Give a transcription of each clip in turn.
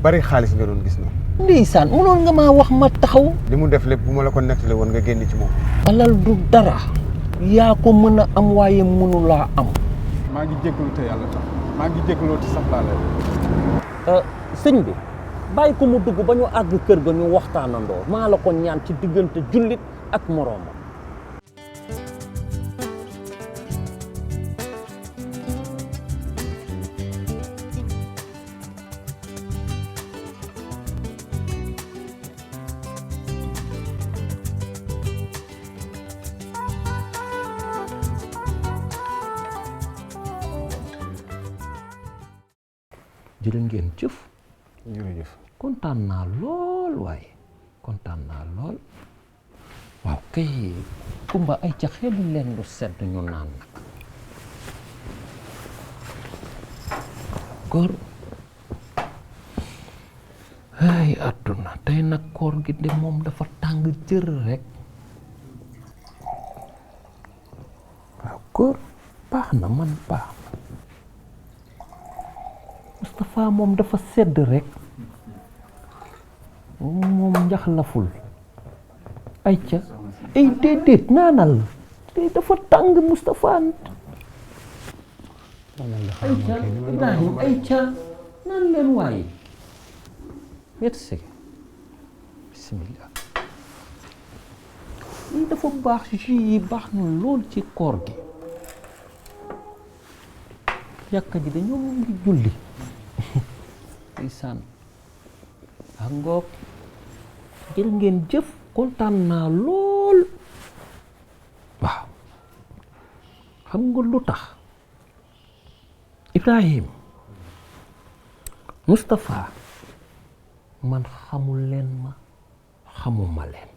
bari xaalis nga doon gis noonu. ndeysaan mënoon nga maa wax ma taxaw. li mu def lépp bu ma la ko nettali woon nga génn ci moom. alal du dara yaa ko mën a am waaye mënulaa am. maa ngi jégalu te yàlla tax maa ngi jégaloo ci sax laa lay. sëñ bi bàyyi ko mu dugg ba ñu àgg kër ga ñu waxtaanandoo maa la ko ñaan ci diggante jullit ak moroomam. jërë ngeen jëf. jërëjëf. kontaan naa lool waaye kontaan naa lool. waaw kay Kumba ay ca xelu leen lu sedd ñu naan nag. góor ay àdduna tey nag koor gi de moom dafa tàng jër rek. waaw góor baax na man baax na. Moustapha moom dafa sedd rek moom njaxlaful ay ca ay déedéet naanal te dafa tàng Moustapha ay ca Ibrahim ay ca naan leen waaye merci bismillah lii dafa baax jus yi baax na lool ci koor gi jàkka ji dañoo ngi julli ndeysaan ak ngoog jërë ngeen jëf kontaan naa lool. waaw xam nga lu tax Ibrahim Moustapha man xamul leen ma xamuma leen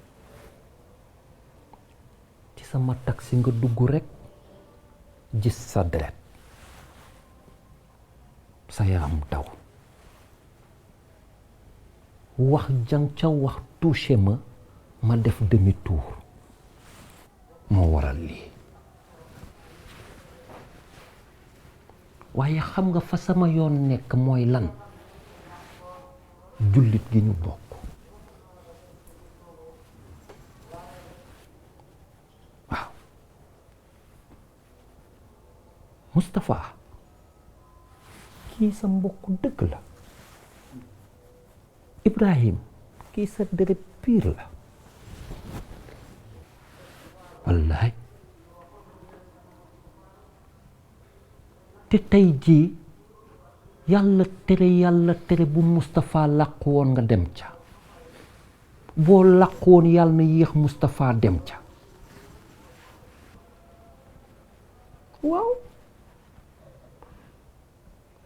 ci sama taxi nga dugg rekk gis sa deret sa yaram daw wax jang ca wax touché ma def demi tour moo waral lii waaye xam nga fa sama yoon nekk mooy lan jullit gi ñu bokk waaw Moustapha kii sa mbokk dëgg la Ibrahim kii sa deret piir la wallaay te tey jii yàlla tere bu Moustapha làqu woon nga dem ca boo làqu woon yàlla na yéex Moustapha dem ca waaw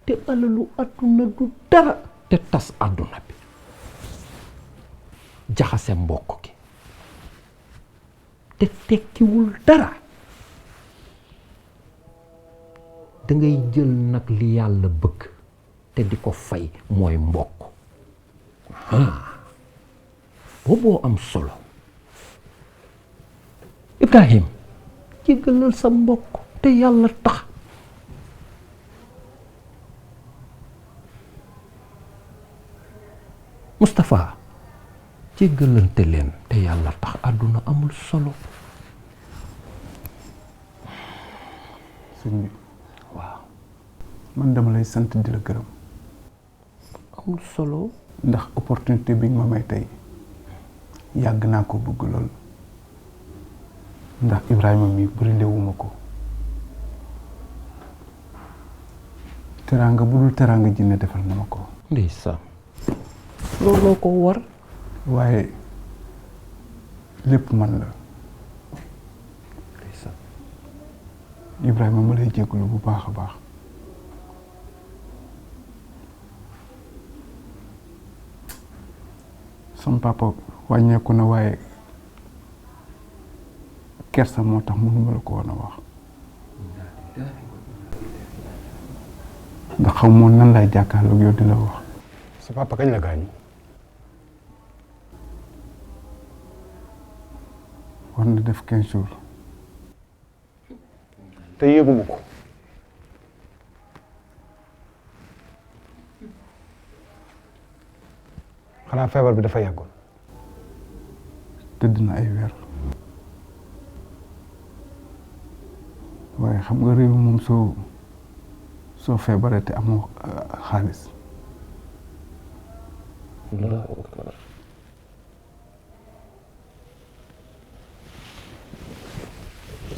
te alalu àdduna du dara te tas àdduna bi jaxase mbokk gi te tekkiwul dara dangay jël nag li yàlla bëgg te di ko fay mooy mbokk booboo am solo Ibrahim jéggalal sa mbokk te yàlla tax Moustapha jéggalante leen te yàlla tax àdduna amul solo. sëñ bi waaw man dama lay sant di la gërëm. amul solo. ndax opportunité bi nga ma may tey yàgg naa ko bëgg lool ndax Ibrahima mi bërile wuma ko teraanga bu dul teraanga jinne defal na ma ko. ndeysaan looloo ko war. waaye lépp man la. ndeysaan Ibrahima ma lay jégalu bu baax a baax. sama papa wàññeeku na waaye kersa moo tax mënuma la ko woon a wax ndax xam moon nan lay jàkkaarloog yow di la wax. sa papa kañ la gaañu. war na def 15 jours. te yëguma ko. xanaa feebar bi dafa yàggoon. tëdd na ay weer waaye xam nga réew moom soo feebaree te amoo xaalis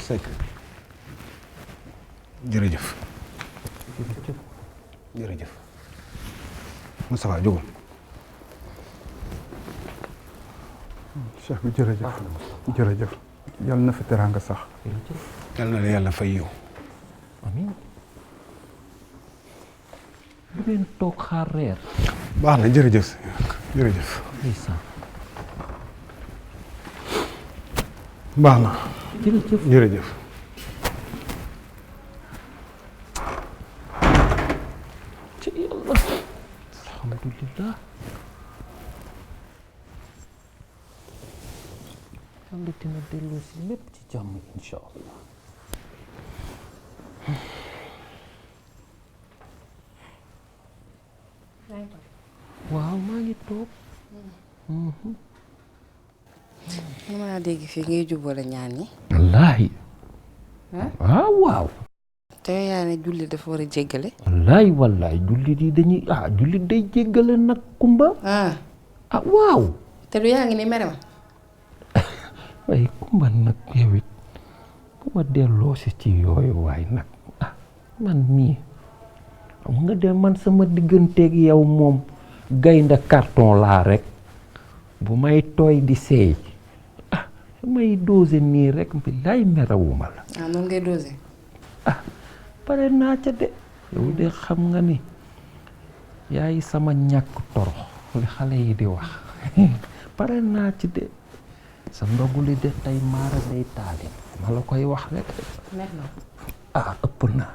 Seck jërëjëf jërëjëf Moustapha jógul. cheikh bi jërëjëf jërëjëf yal na fi teraanga sax yal na la yàlla fay yow. amiin bu ngeen toog xaar reer baax na jërëjëf jërëjëf. ndeysaan baax na jërëjëf jërëjëf. ci yàlla alhamdulillah yàlla dina delloo si lépp ci jàmm insha allah waaw maa ngi toog dama laa dégg fii ngay jubale ñaan yi. wallaahi waaw waaw te yaa ne julli dafa war a jéggale. wallaahi jullit yi dañuy jullit day jéggale nag kumba waaw te du yaa ngi ni mere ma. waaye kumba nag yow it bu ma delloo si ci yooyu waay nag man mii xam nga de man sama digganteeg yow moom gaynde carton laa rek bu may tooy di seey may dose nii rek billaay merawuma la noonu ngay dose. pare naa ca de yow de xam nga ni yaay sama ñàkk torox li xale yi di wax pare naa ci de sa ndogu li de tey maara day taali ma la koy wax rek neex na. ëpp na